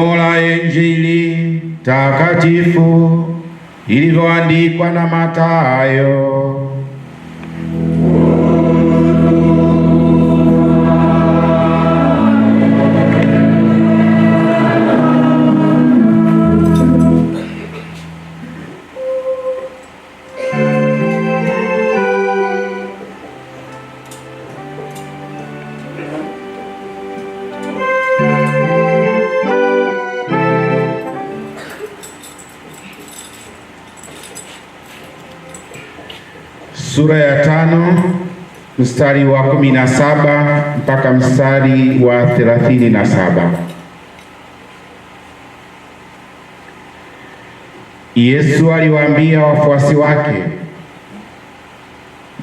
La Injili takatifu ilivyoandikwa na Mathayo. Sura ya 5 mstari wa 17 mpaka mstari wa 37. Yesu aliwaambia wafuasi wake,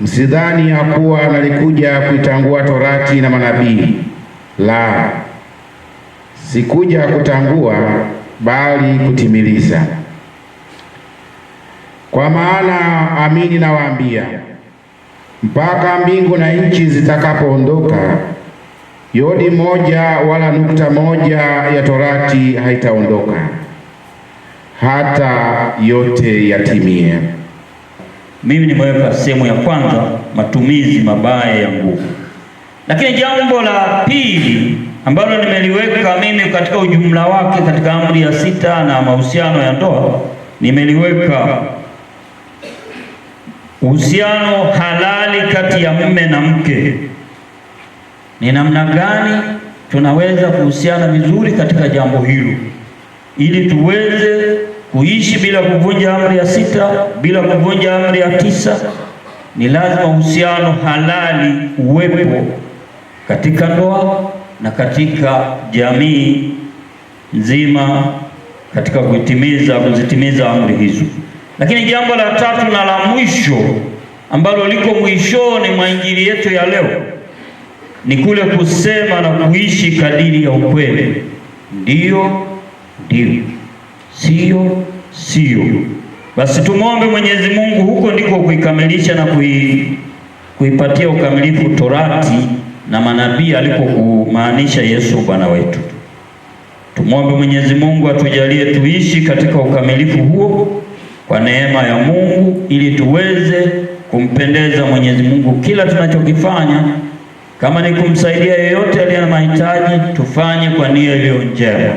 msidhani ya kuwa nalikuja kuitangua Torati na manabii. La, sikuja kutangua bali kutimiliza. Kwa maana amini nawaambia, mpaka mbingu na nchi zitakapoondoka, yodi moja wala nukta moja ya Torati haitaondoka, hata yote yatimie. Mimi nimeweka sehemu ya kwanza, matumizi mabaya ya nguvu. Lakini jambo la pili ambalo nimeliweka mimi katika ujumla wake katika amri ya 6 na mahusiano ya ndoa, nimeliweka uhusiano halali kati ya mume na mke. Ni namna gani tunaweza kuhusiana vizuri katika jambo hilo ili tuweze kuishi bila kuvunja amri ya 6, bila kuvunja amri ya 9. Ni lazima uhusiano halali uwepo katika ndoa na katika jamii nzima katika kuzitimiza amri hizo. Lakini jambo la tatu na la mwisho ambalo liko mwishoni mwa injili yetu ya leo ni kule kusema na kuishi kadiri ya ukweli. Ndiyo, ndiyo, sio, sio. Basi tumuombe Mwenyezi Mungu, huko ndiko kuikamilisha na kuipatia ukamilifu Torati na manabii alipokumaanisha Yesu Bwana wetu. Tumuombe Mwenyezi Mungu atujalie tuishi katika ukamilifu huo kwa neema ya Mungu, ili tuweze kumpendeza Mwenyezi Mungu kila tunachokifanya. Kama ni kumsaidia yeyote aliye na mahitaji, tufanye kwa nia iliyo njema.